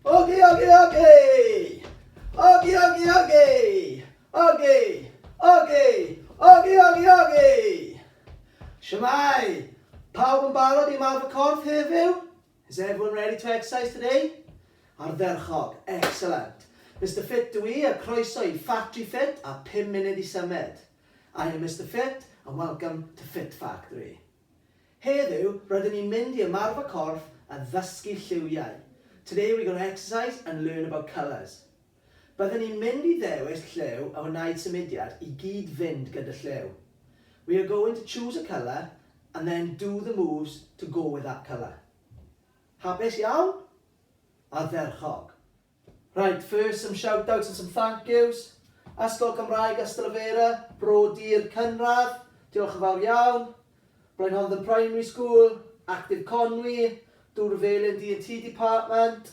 Ogi, ogi, ogi! Ogi, ogi, ogi! Ogi! Ogi! Ogi, ogi, ogi! Shwmae! Pawb yn barod i ymarfer corff heddiw? Is everyone ready to exercise today? Ardderchog, excellent. Mister Fit dw i a croeso i Factory Fit a 5 munud i symud. I am Mister Fit and welcome to Fit Factory. Heddiw, rydyn ni'n mynd i ymarfer corff a ddysgu lliwiau. Today we're going to exercise and learn about colours. Byddwn ni'n mynd i ddewis lliw a wnaed symudiad i gyd-fynd gyda lliw. We are going to choose a colour and then do the moves to go with that colour. Hapus iawn? Ardderchog. Right, first some shout outs and some thank yous. Ysgol Gymraeg Ystalyfera, Bro Dir Cynradd, diolch yn fawr iawn. Blaenhonddan Primary School, Active Conwy, Dŵr y Felin D&T Department,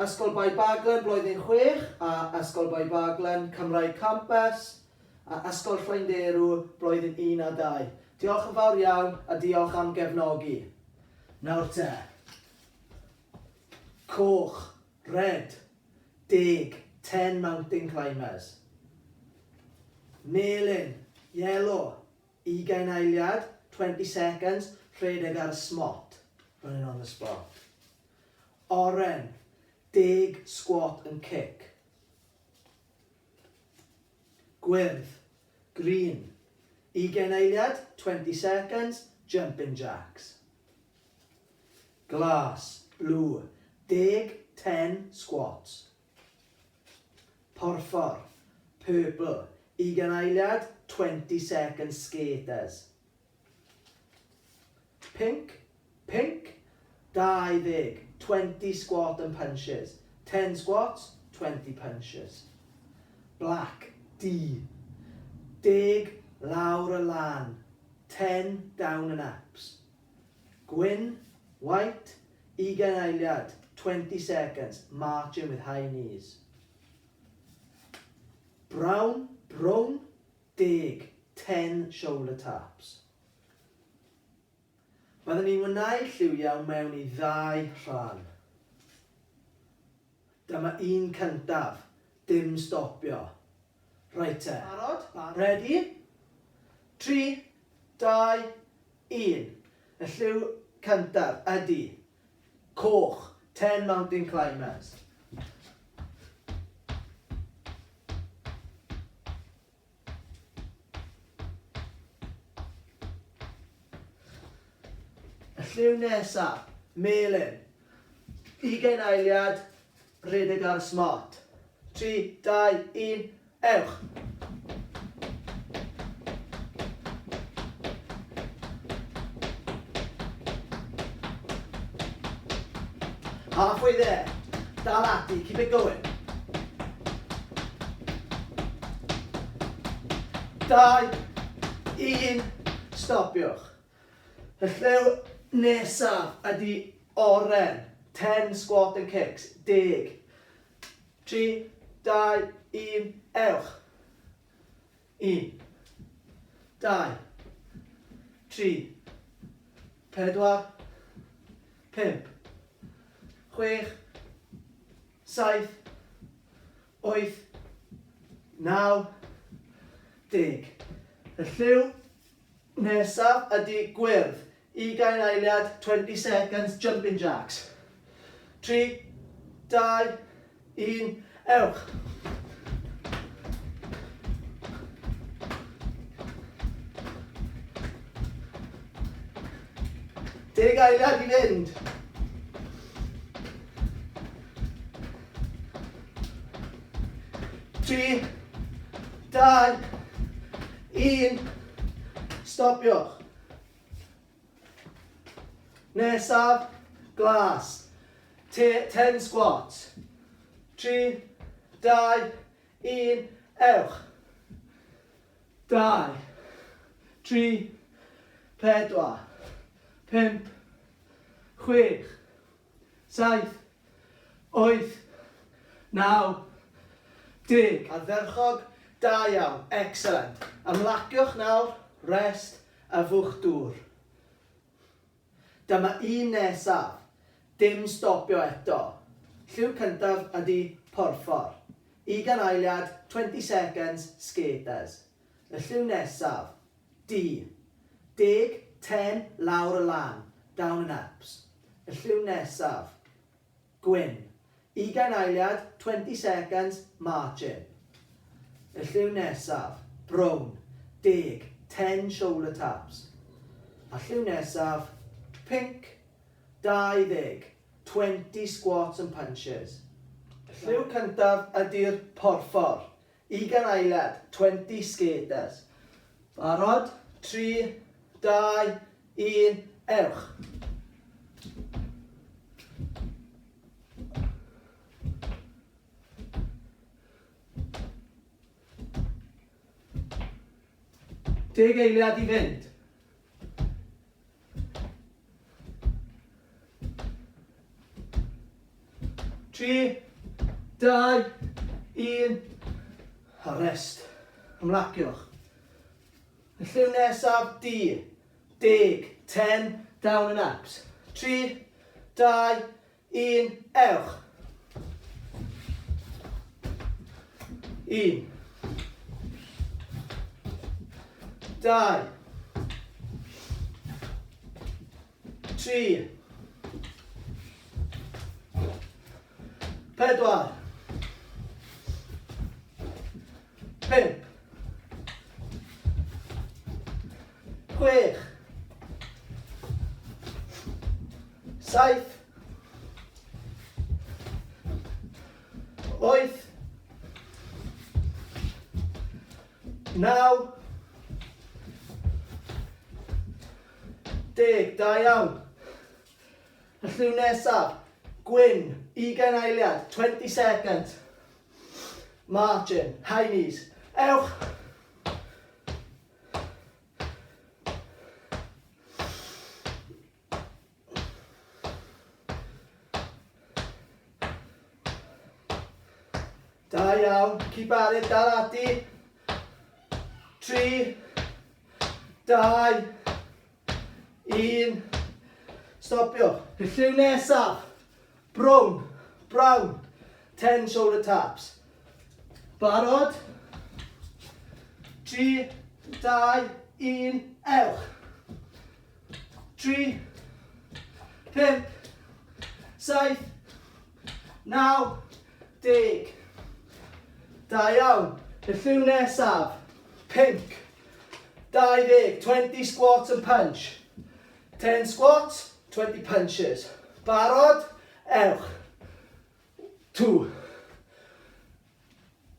Ysgol Bae Baglan Blwyddyn 6 a Ysgol Bae Baglan Cymraeg Campus, a Ysgol Llainderw Blwyddyn 1 a 2. Diolch yn fawr iawn a diolch am gefnogi. Nawr te. Coch, red, deg, ten mountain climbers. Melyn, yellow, ugain eiliad, 20 seconds, rhedeg ar y smot, running on the spot. Oren, deg squat and kick. Gwyrdd, green, ugain eiliad, 20 seconds, jumping jacks. Glas, blue, deg, ten, squats. Porffor, purple, ugain eiliad, 20 second skaters. Pinc, pink, 20, 20 squat and punches. 10 squats, 20 punches. Black, du, deg, lawr a lan, 10 down and ups. Gwyn, white, ugain eiliad, 20 seconds, marching with high knees. Brown, brown, deg, 10 shoulder taps. Byddwn ni'n wneud lliwiau mewn i ddau rhan. Dyma un cyntaf, dim stopio. Reit te. Barod? Ready? 3, 2, 1. Y lliw cyntaf ydy coch, 10 mountain climbers. Y lliw nesaf, melyn. Ugain eiliad, rhedeg ar y smot. 3, 2, 1, ewch! Halfway there. Dal ati, keep it going. 2, 1, stopiwch. Y lliw nesaf ydy oren. 10 squat and kicks. Deg. 3, 2, 1, ewch. 1, 2, 3, 4, 5, 6, 7, 8, 9, 10. Y lliw Nesaf ydy gwyrdd. Ugain eiliad, 20 seconds, jumping jacks. 3, 2, 1, ewch! Deg eiliad i fynd. Tri, dau, Un. Stopiwch. Nesaf, glas. 10 squats. 3, 2, 1, ewch. 2, 3, 4, 5, 6, 7, 8, 9, deg. Ardderchog, da iawn, excellent. Ymlaciwch nawr, rest, yfwch dŵr. Dyma un nesaf, dim stopio eto. Lliw cyntaf ydy porffor. Ugain eiliad, 20 seconds, skaters. Y lliw nesaf, du. Deg, ten, lawr a lan, down and ups. Y lliw nesaf, gwyn. Ugain eiliad, 20 seconds, marching. Y lliw nesaf, brown. Deg, 10 shoulder taps. A lliw nesaf, pinc. 20, 20 squats and punches. Y lliw cyntaf ydy'r porffor. Ugain eiliad, 20 skaters. Barod? 3, 2, 1, ewch! Deg eiliad i fynd. 3, 2, 1, a rest. Ymlaciwch. Y lliw nesaf, D. Deg, 10, down and ups. 3, 2, 1, ewch. 1, 2, 3, 4, 5, 6, 7, 8, 9, 10, da iawn. Y lliw nesaf, gwyn, 20 eiliad, 20 seconds. Marching, high knees. Ewch! Da iawn, keep at it, dal ati. 3, 2, 1, stopiwch. Y lliw nesaf, brown, brown, 10 shoulder taps. Barod? 3, 2, 1, ewch. 3, 5, 7, 9, 10. Da iawn. Y lliw nesaf, pink. 20, 20 squats and punch. 10 squats, 20 punches. Barod? Ewch. 2,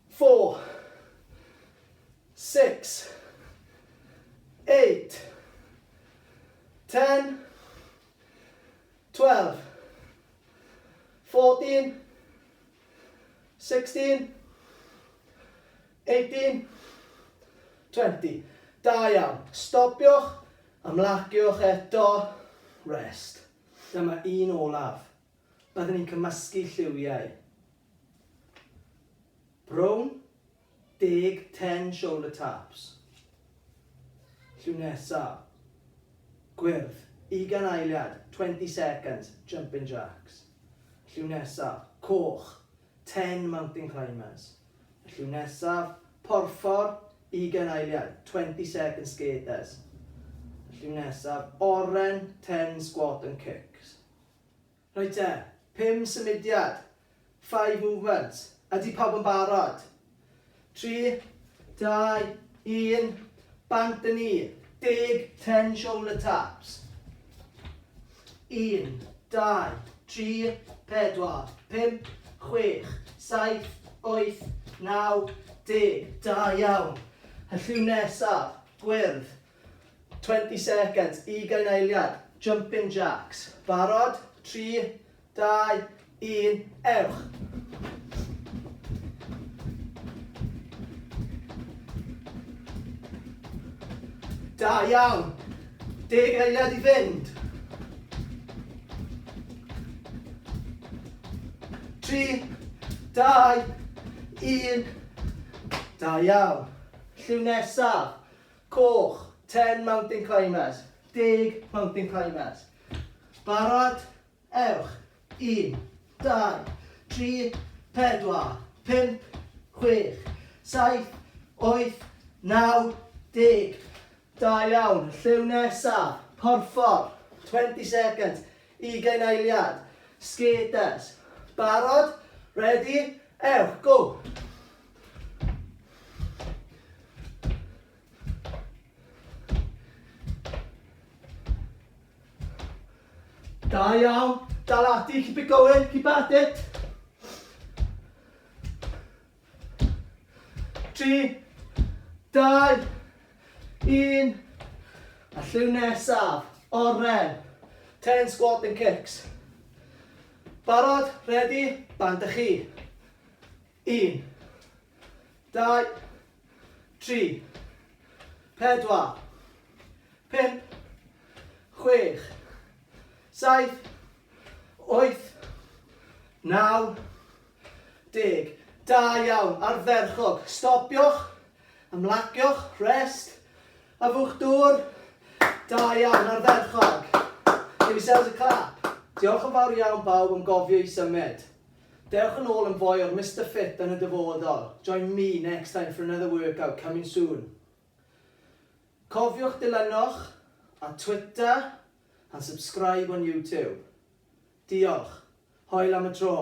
4, 6, 8, 10, 12, 14, 16, 18, 20. Da iawn. Stopiwch, ymlaciwch eto, rest. Dyma un olaf. Byddwn ni'n cymysgu lliwiau. Brown, deg, 10 shoulder taps. Lliw nesaf. Gwyrdd, ugain eiliad, 20 seconds, jumping jacks. Lliw nesaf, coch, 10 mountain climbers. Y lliw nesaf, porffor, ugain eiliad, 20 second skaters. Y lliw nesaf, oren, 10 squat and kicks. Reit te, pum symudiad, five movements. Ydy pawb yn barod? 3, 2, 1, bant yn ni. Deg, 10 shoulder taps. 1, 2, 3, 4, 5, 6, 7, 8, 9, 10. Da iawn. Y lliw nesaf, gwyrdd. 20 seconds, ugain eiliad, jumping jacks. Barod? 3, 2, 1, ewch! Da iawn! Deg eiliad i fynd. 3, 2, 1, da iawn. Lliw nesaf. Coch, 10 mountain climbers, deg mountain climbers. Barod? Ewch. 1, 2, 3, 4, 5, 6, 7, 8, 9, 10. Da iawn. Lliw nesaf. Porffor. 20 seconds. Ugain eiliad. Skaters. Barod? Ready? Ewch, go! Da iawn. Dal ati, keep it going, keep at it. 3, 2, 1. A lliw nesaf, oren. 10 squat and kicks. Barod, ready, bant â chi. 1, 2, 3, 4, 5, 6, 7, 8, 9, 10. Da iawn, ardderchog. Stopiwch, ymlaciwch, rest, yfwch dŵr. Da iawn, ardderchog. Give yourselves a clap. Diolch yn fawr iawn bawb am gofio i symud. Dewch yn ôl yn fwy o'r Mister Fit yn y dyfodol. Join me next time for another workout coming soon. Cofiwch dilynwch ar Twitter and subscribe on YouTube. Diolch. Hwyl am y tro.